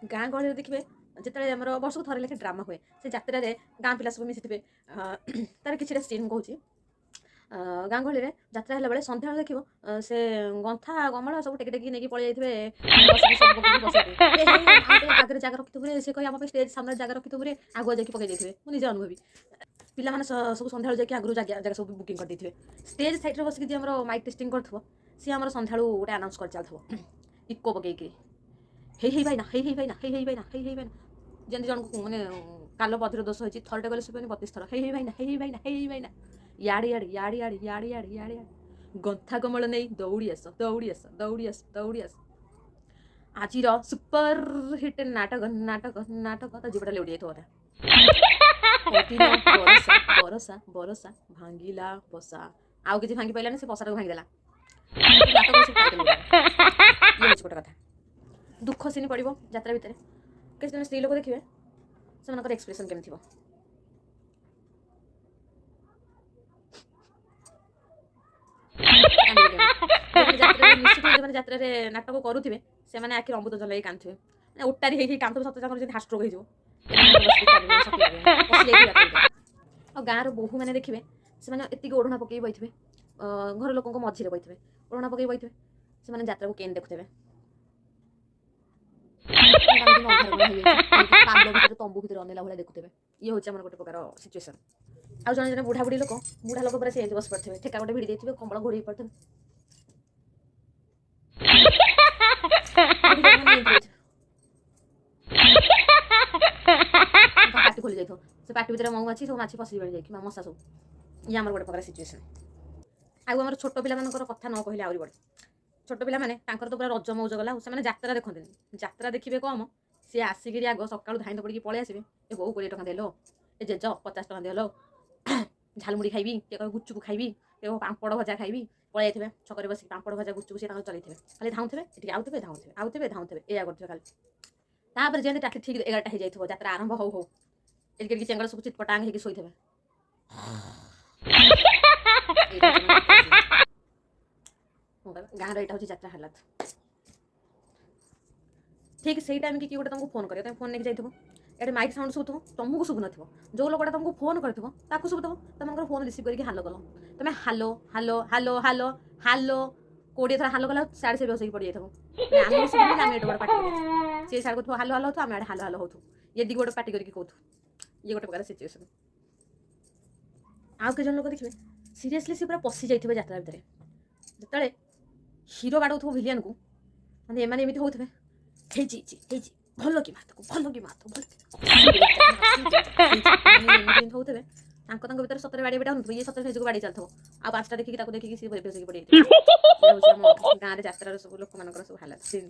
ଗାଁ ଗହଳିରେ ଦେଖିବେ, ଯେତେବେଳେ ଆମର ବର୍ଷକୁ ଥରେ ଲେଖେ ଡ୍ରାମା ହୁଏ, ସେ ଯାତ୍ରାରେ ଗାଁ ପିଲା ସବୁ ମିଶିଥିବେ। ତାର କିଛିଟା ସିନ୍ କହୁଛି। ଗାଁ ଗହଳିରେ ଯାତ୍ରା ହେଲା ବେଳେ ସନ୍ଧ୍ୟାବେଳେ ଦେଖିବ, ସେ ଗନ୍ଥା ଗମଳ ସବୁ ଟେକି ଟେକି ନେଇକି ପଳେଇ ଯାଇଥିବେ ବସିକି ସବୁ ପକେଇକି ବସିବେ। "ଏ ହେ, ଆମ ପାଇଁ ଆଗରେ ଜାଗା ରଖିଥିବୁ ରେ।" ସେ କହି, "ଆମ ପାଇଁ ଷ୍ଟେଜ୍ ସାମ୍ନାରେ ଜାଗା ରଖିଥିବୁ ରେ।" ଆଗୁଆ ଯାଇକି ପକେଇ ଦେଇଥିବେ। ମୁଁ ନିଜେ ଅନୁଭବି। ପିଲାମାନେ ସବୁ ସନ୍ଧ୍ୟାବେଳୁ ଯାଇକି ଆଗରୁ ଜାଗା ଜାଗା ସବୁ ବୁକିଂ କରିଦେଇଥିବେ। ଷ୍ଟେଜ୍ ସାଇଡ଼୍ରେ ବସିକି ଯିଏ ଆମର ମାଇକ୍ ଟେଷ୍ଟିଂ କରୁଥିବ, ସିଏ ଆମର ସନ୍ଧ୍ୟାବେଳୁ ଗୋଟେ ଆନାଉନ୍ସ କରି ଚାଲିଥିବ ଇକୋ ପକେଇକି, "ହେଇ ହେଇ ଭାଇନା, ହେଇ ହେଇ ଭାଇନା, ହେଇ ହେଇ ଭାଇନା, ହେଇ ହେଇ ଭାଇନା।" ଯେମିତି ଜଣକୁ ମାନେ କାଲ ବଧିର ଦୋଷ ହେଇଛି, ଥରଟେ ଗଲେ ଶୁଭେନି, 32 ଥର "ହେଇ ହେଇ ଭାଇନା, ହେଇ ହେଇ ଭାଇନା, ହେଇ ହେଇ ଭାଇନା, ଇଆଡ଼େ ଇଆଡ଼େ, ଇଆଡ଼େ ଇଆଡ଼େ, ଇଆଡ଼େ ଇଆଡ଼େ, ଇଆଡ଼େ ଇଆଡ଼େ, ଗନ୍ଥା କମଳ ନେଇ ଦୌଡ଼ି ଆସ, ଦୌଡ଼ି ଆସ, ଦୌଡ଼ି ଆସ, ଦୌଡ଼ି ଆସ, ଆଜିର ସୁପର ହିଟ୍ ନାଟକ, ନାଟକ, ନାଟକ।" ତା ଜିଭଟା ଲେଉଟି ଯାଇଥିବ କଥା। ଦିନ ବରସା ବରସା ବରସା, ଭାଙ୍ଗିଲା ବସା। ଆଉ କିଛି ଭାଙ୍ଗି ପାରିଲାନି, ସେ ବସାଟାକୁ ଭାଙ୍ଗିଦେଲା। ଏମିତି ନାଟକର ସବୁ ଟାଇଟଲ୍ ଗୁଡ଼ାକ। ଇଏ ହେଉଛି ଗୋଟେ କଥା। ଦୁଃଖ ସିନ୍ ପଡ଼ିବ ଯାତ୍ରା ଭିତରେ, କିଛି ଜଣ ସ୍ତ୍ରୀ ଲୋକ ଦେଖିବେ, ସେମାନଙ୍କର ଏକ୍ସପ୍ରେସନ୍ କେମିତି ଥିବ। କାନ୍ଦିବେ କେମିତି। ଯେଉଁମାନେ ଯାତ୍ରାରେ ମିଶୁଥିବେ, ଯେଉଁମାନେ ଯାତ୍ରାରେ ନାଟକ କରୁଥିବେ, ସେମାନେ ଆଖିରେ ଅମୃତ ଜଲ କାନ୍ଦୁଥିବେ, ମାନେ ଓଟାରି ହେଇ ହେଇ କାନ୍ଦୁଥିବେ ସତେ ତାଙ୍କର ଯେମିତି ହାର୍ଟ ଷ୍ଟ୍ରୋକ୍ ହେଇଯିବ। ଏମାନେ ବସିକି କାନ୍ଦିବେ, ସତେ ପଶି ଯାଇଥିବେ ଯାତ୍ରା ଭିତରେ। ଆଉ ଗାଁର ବୋହୂମାନେ ଦେଖିବେ, ସେମାନେ ଏତିକି ଓଢ଼ଣା ପକେଇ ବଇଥିବେ, ଘର ଲୋକଙ୍କ ମଝିରେ ବଇଥିବେ, ଓଢ଼ଣା ପକେଇ ବଇଥିବେ। ସେମାନେ ଯାତ୍ରାକୁ କେମିତି ଦେଖୁଥିବେ? ତାଙ୍କୁ ଯେମିତି ଅନ୍ଧାର କଣା ହେଇଯାଇଛି, ଏମିତି ପାଲ ଭିତରେ, ତମ୍ବୁ ଭିତରେ ଅନେଇଲା ଭଳିଆ ଦେଖୁଥିବେ। ଇଏ ହେଉଛି ଆମର ଗୋଟେ ପ୍ରକାର ସିଚୁଏସନ୍। ଆଉ ଜଣେ ଜଣେ ବୁଢ଼ା ବୁଢ଼ୀ ଲୋକ, ବୁଢ଼ା ଲୋକ ପୁରା ସେ ଏମିତି ବସି ପଡ଼ିଥିବେ, ଠେକା ଗୋଟେ ଭିଡ଼ି ଦେଇଥିବେ, କମ୍ବଳ ଘୋଡ଼େଇ ପଡ଼ିଥିବେ। ବୁଢ଼ୀ ଲୋକମାନେ ଏମିତି ବଇଥିବେ। ତାଙ୍କ ପାଟି ଖୋଲି ଯାଇଥିବ, ସେ ପାଟି ଭିତରେ ମହୁମାଛି ସବୁ, ମାଛି ପଶିଯିବେଣି ଯାଇକି, ମଶା ସବୁ। ଇଏ ଆମର ଗୋଟେ ପ୍ରକାର ସିଚୁଏସନ୍। ଆଉ ଆମର ଛୋଟ ପିଲାମାନଙ୍କର କଥା ନ କହିଲେ ଆହୁରି ବଢ଼େ। ଛୋଟ ପିଲାମାନେ, ତାଙ୍କର ତ ପୁରା ରଜ ମଉଜ ଗଲା। ଆଉ ସେମାନେ ଯାତ୍ରା ଦେଖନ୍ତିନି, ଯାତ୍ରା ଦେଖିବେ କମ। ସିଏ ଆସିକିରି ଆଗ ସକାଳୁ ଧାଇଁ ପଡ଼ିକି ପଳେଇ ଆସିବେ, "ଏ ବୋଉ, 20 ଟଙ୍କା ଦେଲୋ, ଏ ଜେଜ, 50 ଟଙ୍କା ଦେଲୋ, ଝାଲମୁଢ଼ି ଖାଇବି।" କିଏ କହିବ ଗୁପଚୁପ ଖାଇବି, କିଏ କହିବ ପାମ୍ପଡ଼ ଭଜା ଖାଇବି। ପଳେଇ ଯାଇଥିବେ ଛକରେ ବସିକି ପାମ୍ପଡ଼ ଭଜା, ଗୁପଚୁପ ସିଏ ତାଙ୍କର ଚଲେଇଥିବେ। ଖାଲି ଧାଉଁଥିବେ ଏଠିକି, ଆଉଥିବେ, ଧାଉଁଥିବେ, ଆଉଥିବେ, ଧାଉଁଥିବେ, ଏଇଆ କରୁଥିବେ ଖାଲି। ତାପରେ ଯେମିତି ରାତି ଠିକ୍ 11ଟା ହେଇଯାଇଥିବ, ଯାତ୍ରା ଆରମ୍ଭ ହଉ ହଉ ଏଠିକି ଏଠିକି ଚେଙ୍ଗଡ଼ ସବୁ ଚିତପଟାଙ୍ଗ ହେଇକି ଶୋଇଥିବେ। ଏଇଟା ହେଉଛି ଆମ ଯାତ୍ରା scene। ମୁଁ କହିବି, ଗାଁର ଏଇଟା ହେଉଛି ଯାତ୍ରା ହାଲାତ। ଠିକ୍ ସେଇ ଟାଇମ୍ କି କିଏ ଗୋଟେ ତମକୁ ଫୋନ୍ କରିବ, ତମେ ଫୋନ୍ ନେଇକି ଯାଇଥିବ। ଏଠି ମାଇକ୍ ସାଉଣ୍ଡ ଶୁଭୁଥିବ, ତମକୁ ଶୁଭୁନଥିବ, ଯୋଉ ଲୋକଟା ତମକୁ ଫୋନ୍ କରିଥିବ ତାକୁ ଶୁଭୁଥିବ। ତମଙ୍କର ଫୋନ୍ ରିସିଭ୍ କରିକି ହାଲୋ କଲ, ତମେ hello hello hello hello hello 20 ଥର ହାଲୋ କଲା, ସିଆଡ଼େ ସେ ବେହୋସ ହେଇକି ପଡ଼ିଯାଇଥିବ। ମାନେ ଆମକୁ ଶୁଭୁନି, ଆମେ ଏଠି ଗୋଟେ ପାଟି କରୁଛୁ, ସିଏ ସିଆଡ଼େ କହୁଥିବ ହାଲୋ ହାଲୋ ହଉଥିବ, ଆମେ ଆଡ଼େ ହାଲୋ ହାଲୋ ହଉଥିବୁ, ଇଏ ଦିଗ ଗୋଟେ ପାଟି କରିକି କହୁଥିବୁ। ଇଏ ଗୋଟେ ପ୍ରକାର ସିଚୁଏସନ୍। ଆଉ କେତେ ଜଣ ଲୋକ ଦେଖିବେ, ସିରିୟସଲି ସେ ପୁରା ପଶି ଯାଇଥିବେ ଯାତ୍ରା ଭିତରେ। ଯେତେବେଳେ ହିରୋ ବାଡ଼ଉଥିବ ଭିଲିଆନକୁ, ମାନେ ଏମାନେ ଏମିତି ହଉଥିବେ, "ହେଇଛି, ହେଇଛି, ହେଇଛି, ଭଲ କି ମାର ତାକୁ, ଭଲ କି ମାର ତାକୁ, ଭଲ କି କଷି ଦେଇଛି, ମାନେ ଏମିତି ଏମିତି ହଉଥିବେ।" ତାଙ୍କ ତାଙ୍କ ଭିତରେ ସତରେ ବାଡ଼ିଆ ପିଟା ହଉନଥିବ, ଇଏ ସତରେ ନିଜକୁ ବାଡ଼େଇ ଚାଲିଥିବ। ଆଉ ପାଞ୍ଚଟା ଦେଖିକି, ତାକୁ ଦେଖିକି ସିଏ ବେହୋସ ହେଇକି ପଡ଼ିଯାଇଥିବ। ଇଏ ହେଉଛି ଆମ ଗାଁରେ ଯାତ୍ରାର ସବୁ ଲୋକମାନଙ୍କର ସବୁ ହାଲତ ସିନ୍।